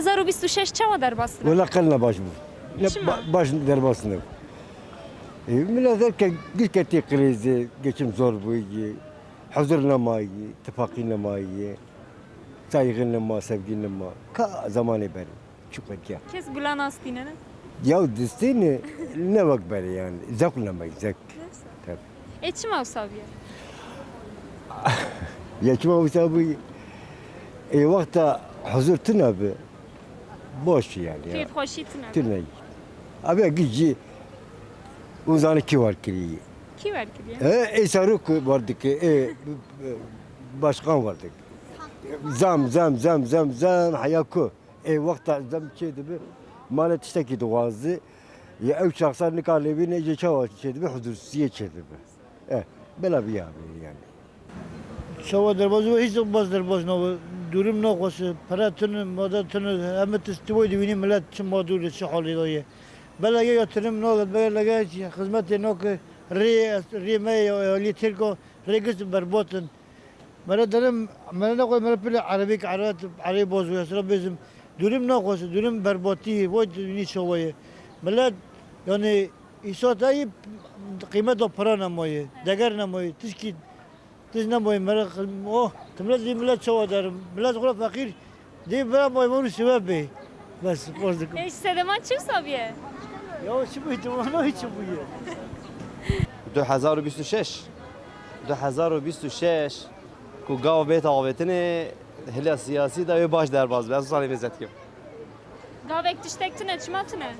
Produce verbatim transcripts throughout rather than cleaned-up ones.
Hezar û bîst û şeş çawa derbas dibe? Wela qel ne baş bû. Ne Çima? ba-, baş derbas nebû. E, millet herke, gir ketî krîzê, geçim zor bûyî, huzur nemayî, tifaqî nemayî, saygı nema, sevgi nema. Ka zamanê berê, çi qediya. Kes gula nastînene? Ya distîne, ne wek berê yani. Zevk nemayî, zevk. Neyse. Tabii. E, çima wisa bûye? Ya çima wisa bûye? E, wexta huzur tune bi. Boş yani ya. Kêfxweşî tune. Tune. Abi giş jî, hûn zanî kî war kiriye. Kî wer kiriye? E, ê serok war dike, ê, e, başkan war dike. Zam, zam, zam, zam, zam, heya ku. Ê, wexta zam çê dibe, mala tiştekî dixwaze. Ya ew şexsa nika lê bîne, jê çawa çê dibe, huzursiziyê çê dibe. E, bela vî ya bê yani. Çawa derbas be, hiç bas derbas nabe. Durum naxweş e, pere tune, made tune, heme tişt tu wê dibînî millet çi madûr e, çi halê de ye. Belege ya tirim nake, belege xizmetê nake, rê, rê me ye, alî Tirka, rê giş berbat in. Mere derim, mere nexwe, mere pile erebî ke erebet, erebî boz wê, sira bêjim. Durum naxweş e, durum berbatî ye, vay dibînî çawa ye. Millet, yani, îsot heyî qîmeta pira nemaye, deger nemaye, tişkî Tişt neboyê, mere, oh, tu millet zî millet çawa derim? Millet xwe feqîr, dê bira maymun siwe bê. Bes, poz dikim. Ê, ji sedema çi wisa bûye? Ya, çi bûye, tu wana çi bûye? Du hezar û bîst û şeş. Du hezar û bîst û şeş, ku gav bête avêtinê, hila siyasî de wê baş derbas be. Ez zanî mêze dikim. Gavek tiştek tune, çima tune?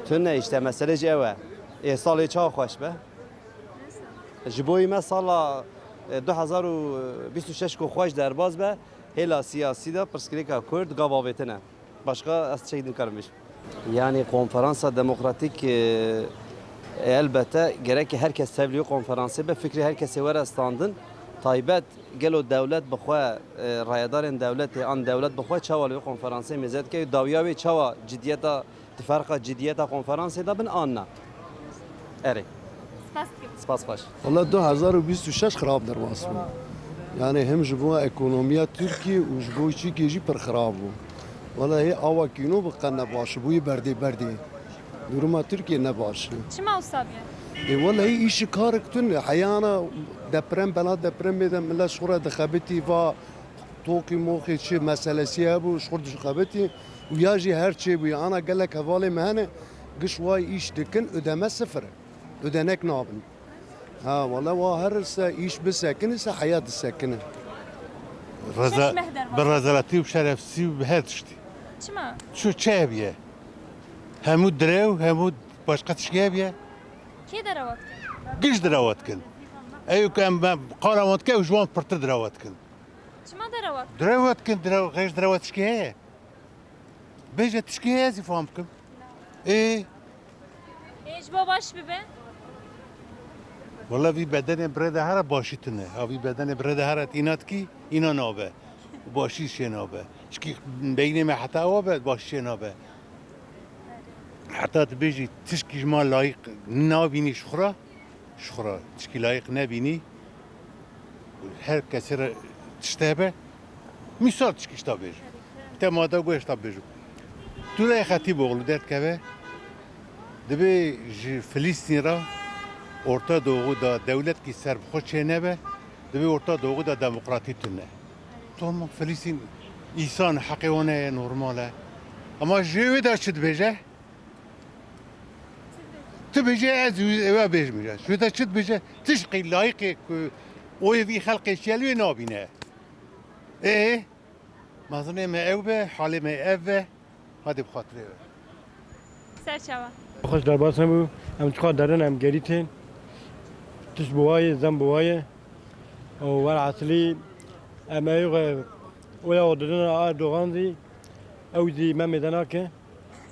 Tune işte, mesele jî ew e. Ê salê çawa xweş be? Ji bo me sala, e, du hezar û bîst û şeş ku xweş derbas be, hêla siyasî de pirsgirêka Kurd gav avêtine. Başka ez tiştek din karim bêjim. Yani konferansa demokratîk, e, e, elbette gerek her kes tevlî wê konferansê be, fikrê her kesê were standin. Taybet gelo dewlet bi xwe, e, rayedarên dewletê an dewlet bi xwe çawa li wê konferansê mêze dike û dawiya wê çawa cidiyeta Di ferqa cidiyeta konferansê de bin an na? Erê. Spas dikim. Spas xweş. Wala du hezar û bîst û şeş xirab derbas bû. Yani hem ji bo ekonomiya Tirkiyê û ji bo Çîkê jî pir xirab bû. Wala hê awa kîno bi qe ne baş bûyî berdê berdê. Duruma Tirkiyê ne baş e. Çima wisa bûye? Ê wala hê îşi karik tune. Heyana deprem, bela depremê de millet ji xwe re dixebitî va Tokî moxî çi meselesî hebû, ji xwe dişixebitî û ya jî her çê bûye. Ana gelek hevalê me hene, giş way îş dikin, ödeme sifir e. Ödenek nabin. Ha, wala wa her se îş bisekine, se heyat disekine. Reza-, Şeş meh derbas. Bi rezaletî û şerefsî û bi her tiştî. Çima? Çi, çi hebiye? Hemû direw, hemû başqa tiştî hebiye? Kê derewa dikin? Giş derewa dikin. Ew ku em, em qala wan dike, ew ji wan pirtir derewa dikin. Çima derewa dikin? Derewa dikin, derewa, xêj derewa tişkî heye. Bêje tişkî heye, ez ê fam bikim. Ê. Ê, ji bo baş bibe? Wala vî bedenê birê de here başî tune. Ha vî bedenê birê de here îna dikî, îna nabe. Başî şê nabe. Çikî beynê me heta awa be, başî şê nabe. Heta tu bêjî tişkî ji ma layîq nabînî ji xwe re, ji xwe re tişkî layîq nebînî, her kesê re tişt hebe, mîsal tişkî ji te bêjim. Te mada guh ji te bêjim. Tu lê Xetîboğlu derdikeve, dibê ji Filistîn re Orta Doğu da dewletkî serbixwe çênebe, dibê Orta Doğu da demokratî tune. Tamam, Filistîn însan, heqê wan heye, normal e. Ama ji wê de çi dibêje? Tu bêje, ez ê we bêjim. Ji wê de çi dibêje? Tişkî layîqê ku oyê vî xelkê şiyel wê nabîne. Ê, mezinê me ew be, halê me ev be. Hadi bi xatirê we. Ser çava. Xweş derbas nebû. Em çiqa derin em gerî tên. Tişt bi wayê, zem bi wayê. Û werhasilî em ê oya xwe didin Erdogan zî, ew zî me mêze nake.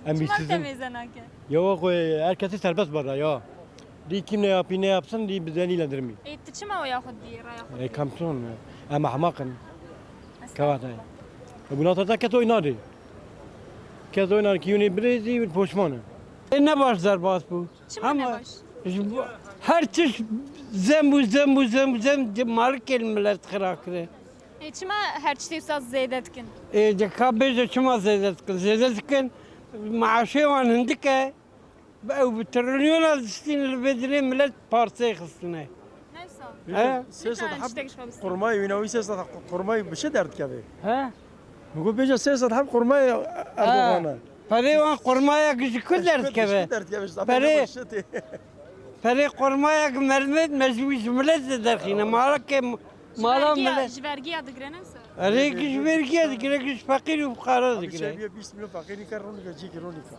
Em Çima bîstizin. Te mêze nake? Ya xwe her kesî serbest bera ya. Dî kim ne yapî ne yapsin, dî bize nîlendirmî. Ê, tu çima oya xwe dî, raya xwe E, dî? Kamson, em ahmaq in. Estağfurullah. Kewata. E, bu nata kes oy nade. Kes oy nade ki yunê birêzî poşman e. E, ne baş derbas bû. Çima Ama ne baş? ji bo-, her tişt zem bû, zem bû, zem bû, zem, malikên millet xira kire. Ê, çima her tiştê wisa zêde dikin? Ê, de ka bêje çima zêde dikin? Zêde dikin, maaşê wan hindik e. Ew bi trilyona distîn li vê dilê millet parsê xistine. Ne wisa? He? Sê sed heb tiştek ji xwe bistîn. Qurmayê wîna wî sê sed heb qurmayê bi çi derdikeve? He? Min got bêje sê sed heb qurmayê Erdogan e. Perê wan qurmayek ji ku derdikeve? Derdikeve işte. Perê- Şitê. Perê qurmayek mermet mecbûr ji millet de derxîne. Malakê Ji mala vergiya, millet. Ji vergiya digire ne wisa? Erê giş vergiya digire, giş feqîr û fuqara Abi digire. Şebiye bîst milyon feqîrî kir, ronika cî kir, ronika.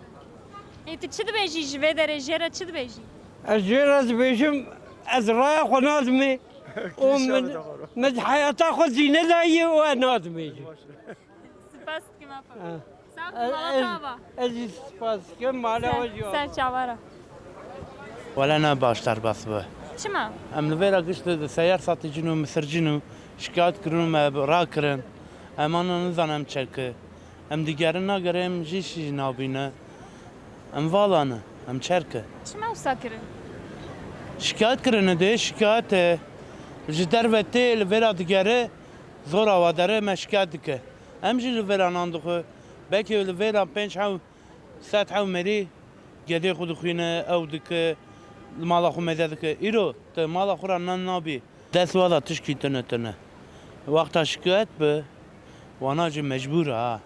Ê, tu çi dibêjî ji vê derê, jê re çi dibêjî? Ez jê re dibêjim, ez raya xwe nadimê. O Kîşa min, bi dawaro. min heyata xwe zîne daye û ez nadimê jî. Spas dikim apa. Ha. Sağ Ez, ol, malata ava. Ez jî spas dikim, mala we jî. Ser çavara. Wele ne baş derbas bi. Çima? Em li vê re gişt di seyar satîcin û misircin û şikayet kirin û me rakirin. Em ana nizanin em çerki. Em digerin nagere em jî şî nabîne. Em vala ne, em çerki. Çima wisa kirin? Şikayet kirine dê şikayet e. Ji derve tê li vê re digere zor awa dere me şikayet dike. Em jî li vê re nan dixwe. Belkî li vê re pênc hew Sed hew merî gedê xwe dixwîne, ew dike, li mala xwe meze dike. Îro tu mala xwe re nan nabî. Dest wa da tişkî tune tune. Wexta şikayet bi, wana jî mecbûr e ha.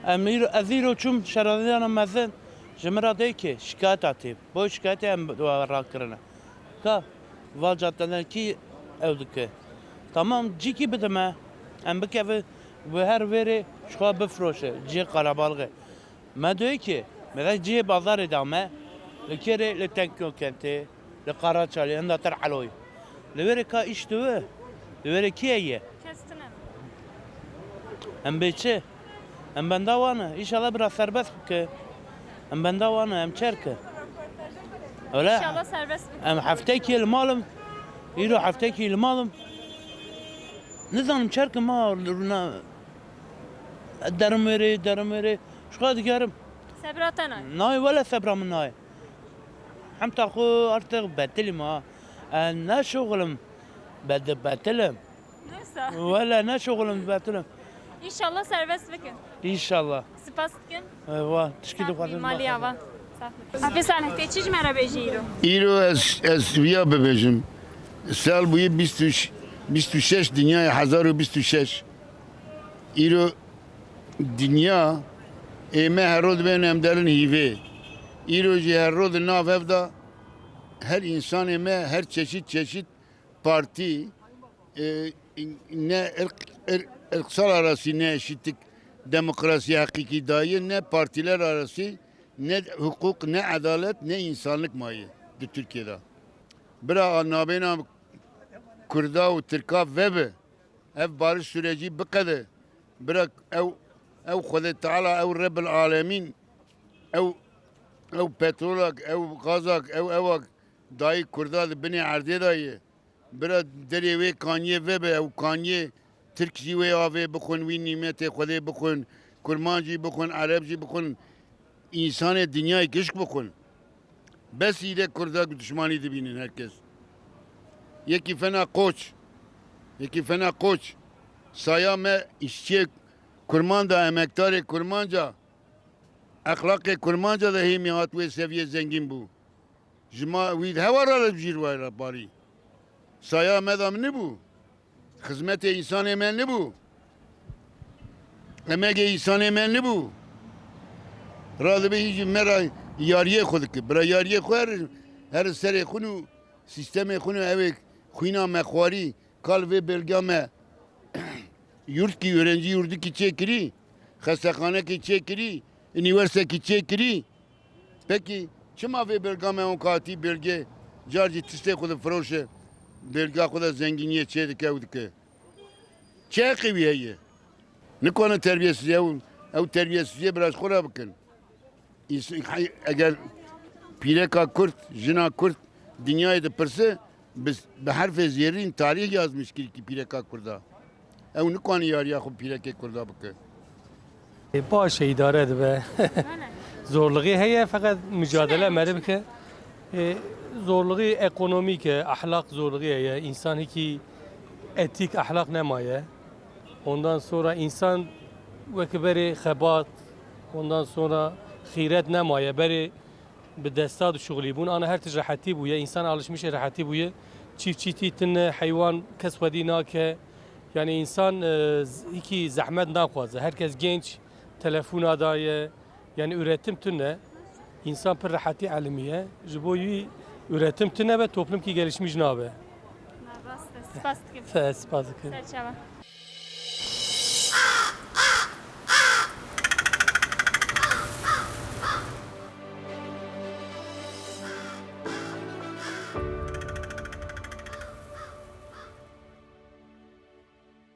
Em îro, ez îro çûm şaredariyana mezin, ji min re dê ki şikayeta tê. Bo şikayetê em bi-, wa rakirine. Ka val caddelekî ew dike. Tamam, cîkî bide me. Em bikeve bi her vêrê ji xwe bifroşe. Cihê qarabalixê. Me doyê ki, mesela cihê bazarê da me, li kêrê li Tenkokentê, li Qaraçalê, henda ter Eloyê. Li wêrê ka îş dibe, li wêrê kî ye? Kes tune. Em bê çi? Em benda wan e. Înşallah bira serbest bike. Em benda wan e, em çerke. Öyle. İnşallah serbest bike. Em heftekî li malim. Îro heftekî li malim. Nizanim çerke ma rûna. Derim wêrê, derim wêrê. Ji xwe digerim. Sebra te nayê. Nayê, wele sebra min nayê. Hemta xwe artık betilim ha. E, ne şoxulim. Bedi betilim. Neyse. Wele ne şoxulim betilim. İnşallah serbest bikin. İnşallah. Spas dikin. E, va, tişkî Sağ dixwazim. Mali ava. Sağ ol. Abi Salih, te çi ji me re bêjî îro? Îro ez, ez viya bibêjim. Sal bûye bîst û şeş, bîst û şeş dinyayê hezar û bîst û şeş. Îro dinya ê me her ro dibên em derin hîvê. Îro jî her ro di nav hev de her însanê me her çeşit çeşit partî, e, ne irq, ir, irqsal arasî neeşîtlik demokrasî heqîqî daye, ne partîler arasî ne hukuk, ne edalet, ne însanlik maye di Tirkiyê de. Bira nabêna Kurda û Tirka vebe, ev barış sürecî biqede. Bira ew, ew Xwedê Teala, ew Rebbil Alemîn, ew, ew petrolak, ew gazak, ew ewak dayî Kurda di binê erdê de ye. Bira derê wê kaniyê vebe, ew kaniyê Tirk jî wê avê bixwin, wî nîmetê Xwedê bixwin, Kurmanc jî bixwin, Ereb jî bixwin, însanê dinyayê gişk bixwin. Bes îde Kurda dişmanî dibînin her kes. Yekî fena qoç, yekî fena qoç. Saya me îşçiyê Kurmanda, emektarê Kurmanca, exlaqê Kurmanca de hêmî hat wê seviyê zengîn bû. Ji ma wî hewa re li jîr wayra parî. Saya me de min nibû. Xizmetê însanê me nibû. Emegê însanê me nibû. Radibe hî jî me re yariyê xwe dike. Bira yariyê xwe her, her serê xwin û sîstemê xwin û ew ê xwîna me xwarî. Kal vê belga me yurtkî, öğrenci yurdikî çêkirî, xestexanekî çêkirî, unîversekî çêkirî. Pekî çima vê belga me on katî belge car jî tiştê xwe difiroşe, belga xwe de zengîniyê çê dike û dike? Çi heqê wî heye? Nikane terbiyesizî ew, ew terbiyesizîyê bira ji xwe re bikin. Îs-, eger pîreka Kurd, jina Kurd dinyayê dipirse, bi, bi herfê zêrîn tarîh yazmiş kirî pîreka Kurda. Ew nikane yariya xwe pîrekê Kurda bike. Baş e, îdare dibe. Zorluğu heye, feqet mücadele meri bike. E, Zorluğu ekonomîk e, ahlak zorluğu heye. Însan hikî etîk, ahlak nemaye. Ondan sonra insan wekî berê xebat, ondan sonra xîret nemaye, berê bi desta dişuxulîbûn, ana her tişt rehetî bûye, insan alışmişê rehetî bûye. Çiftçîtî tine, heywan kes xwedî nake. Yani insan e, z- hikî zehmet naxwaze. Herkes genç, telefona daye. Yani üretim tune. İnsan pir rehetî elimiye. Ji bo wî üretim tune ve toplum ki gelişmiş nabe. Rast e. Spas dikim. Fe, spas dikim. Serçava.